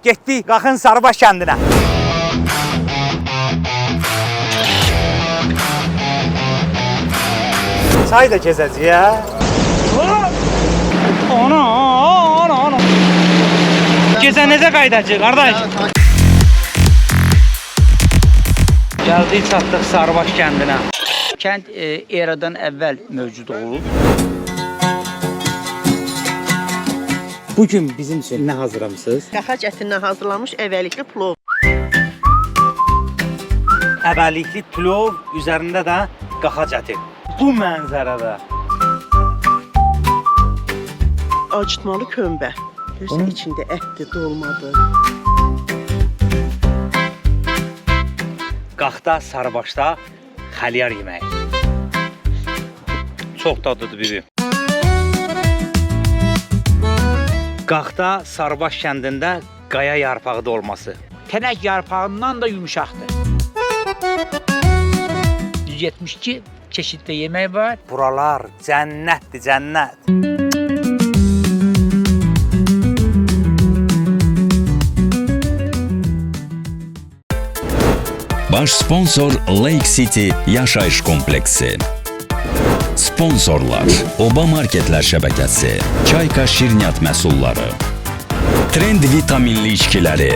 Getdik Qaxın Sarıbaş kəndinə. Çay da keçəcəyik hə? Ana, ana, ana. Gecə necə qayıdacağıq qardaş? Gəldik çatdıq Sarıbaş kəndinə. Kənd eradan əvvəl mövcud olub. Bu gün bizim üçün nə hazırlamısınız? Qaxac ətindən hazırlanmış əvəlikli plov. Əbəlikli plov, üzərində də qaxac əti. Bu mənzərədə Acıtmalı kömbə. Görürsən içində ətdir, dolmadır. Qaxda Sarıbaşda xəlyar yeməyi. Çox dadlıdır bibi. Qaxda Sarıbaş kəndində qaya yarpağı dolması. Tənək yarpağından da yumşaqdır. 172 çeşiddə yemək var. Buralar cənnətdir, cənnət. Baş sponsor Lake City Yaşayış Kompleksi. Sponsorlar: Oba Marketlər Şəbəkəsi, Çayka Şirniyyat məhsulları, Trend vitaminli içkiləri,